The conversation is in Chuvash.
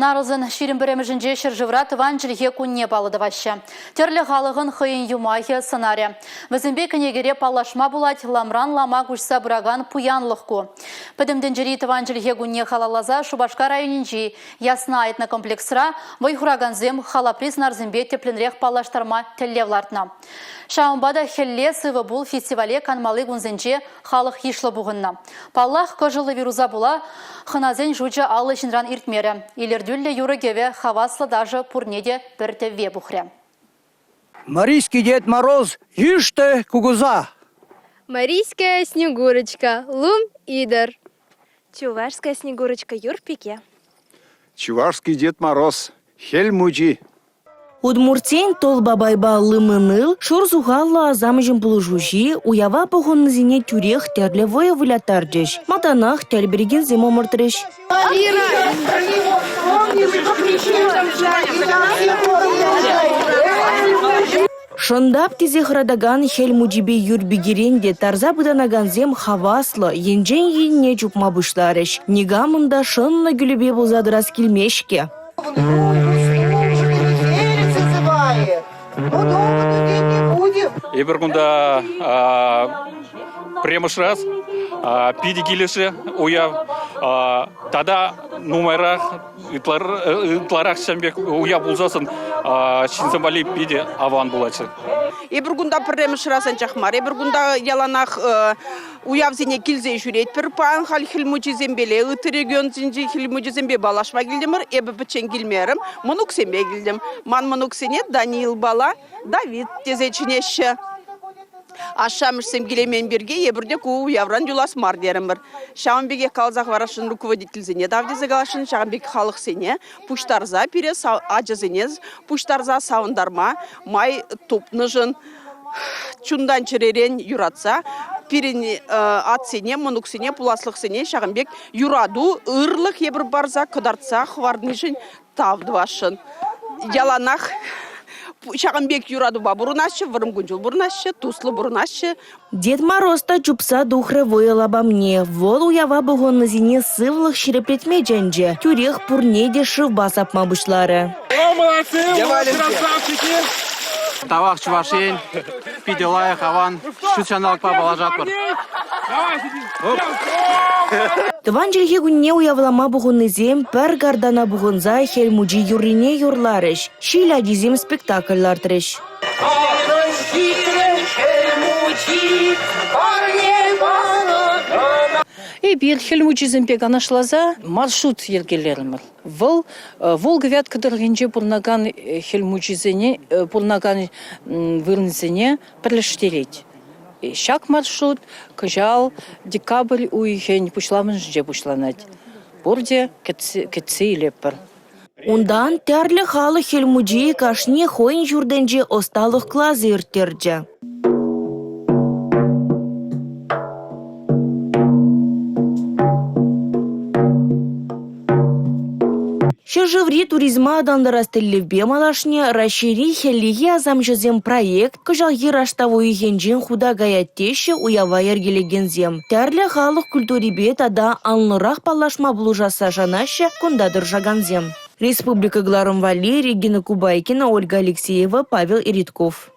Нарӑсӑн 21-мӗшӗнче ҫӗршывра тӑван чӗлхе кунне паллӑ тӑваҫҫӗ. Тӗрлӗ халӑхӑн хӑйӗн юмахӗ, сӑнарӗ. Вӗсемпе кӗнекере паллашма пулать, ламран лама куҫса пыракан пуянлӑх ку. Пӗтӗм тӗнчери тӑван чӗлхе кунне халалласа Шупашкар районӗнчи Ясна этнокомплексра вӑй хуракансем халапри сӑнарсемпе тӗплӗнрех паллаштарма тӗллев лартнӑ. Ҫавӑнпа та Хӗлле сывӑ пул фестивале канмалли кунсенче халӑх йышлӑ пухӑннӑ. Паллах, кӑшӑллӑ вируса пула хӑнасен шучӗ 50 ҫынран иртмерӗ. Илӗртӳллӗ юрӑ-кӗвӗ, хаваслӑ ташӑ пурне те пӗр тӗвве пухрӗ. Марийский Дед Мороз йышты кугуза. Марийская Снегурочка, Лум Идор. Чувашская Снегурочка Юрпике. Чувашский Дед Мороз, Хӗл Мучи. Удмуртсен тол бабайпа лымыныл, шур сухаллӑ асамҫӑн пулӑшуҫи уява пухӑннисене тӳрех тӗрлӗ вӑйӑ выляттарчӗҫ. Малтанах тӗл перекенсем ӑмӑртрӗҫ. Шӑнтап тесе хӑратакан Хӗл Мучипе Юр пикерен те тарса пытанакансем хаваслӑ, енчен енне чупма пуҫларӗҫ. Никамӑн та шӑннӑ кӳлӗпе пулса тӑрас килмест-ҫке. Эпир кунта пӗрремӗш раз питӗ килӗшрӗ уяв. Тата нумайрах ытларах ҫавӑн пек уяв пулсассӑн ҫынсем валли питӗ аван пулатчӗ. Эпир кунта пӗрремӗш раз анчах мар. Эпир кунта яланах Уявсене килсе ҫӳретпӗр. Паян халь Хӗл Мучисемпеле, ытти регионсенчи Хӗл Мучисемпе паллашма килтӗмӗр. Эпӗ пӗччен килмерӗм, мӑнуксемпе килтӗм. Ман мӑнуксене Даниилпала Давид тесе чӗнеҫҫӗ. Ашшӗ-амӑшсем килеймен пирки эпир те ку уявран юлас мар терӗмӗр. Ҫавӑн пекех каласа хӑварасшӑн руководительсене тав тесе каласшӑн, ҫавӑн пек халӑхсене пуҫтарса пире ачасене пуҫтарса савӑнтарма май тупнӑшӑн чунтан-чӗререн юратса пирӗн атьсене, мӑнуксене, пуласлӑхсене ҫакӑн пек юрату, ырлӑх эпир парса, кӑтартса хӑварнишӗн тав тӑвасшӑн. Яланах ҫакӑн пек юратупа пурӑнасчӗ, вӑрӑм кун-ҫул пурӑнасчӗ, туслӑ пурӑнасчӗ. Дед Мороз та чупса тухрӗ вӑйӑ лапамне. Вӑл уява пухӑннисене сывлӑх ҫирӗплетме чӗнчӗ. Тӳрех пурне те шывпа сапма пуҫларӗ. Молодцы, красавчики! Тавах Чӑваш Ен, питӗ лайӑх, аван. Ҫут ҫанталӑкпа паллашатпӑр. Тӑван чӗлхе кунне уявлама пухӑннисем пӗр картана пухӑнса Хӗл Мучи юррине юрларӗҫ, Ҫил ачисем спектакль лартрӗҫ. Эпир Хӗл Мучисемпе канашласа маршрут йӗркелерӗмӗр. Вӑл Волга-Вятка тӑрӑхӗнче пурӑнакан Хӗл Мучисене пурӑнакан вырӑнсене пӗрлештерет. Ҫак маршрут кӑҫал декабрь уйӑхӗн пуҫламӑшӗнче пуҫланать. Пурте кӗтсе илетпӗр. Унтан тӗрлӗ халӑх Хӗл Мучийӗ кашни хӑйӗн ҫуртӗнче ӑсталӑх класӗ ирттерчӗ. Ҫӗршыври туризма аталантарас тӗллевпе малашне Раҫҫейри хӗллехи асамҫӑсем проект кӑҫалхи раштав уйӑхӗнчен хута каять теҫҫӗ уява йӗркелекенсем. Тӗрлӗ халӑх культурипе тата анлӑрах паллашма пулӑшасса шанаҫҫӗ кунта тӑрӑшакансем. Республика кӑларӑм валли Регина Кубайкина, Ольга Алексеева, Павел Иритков.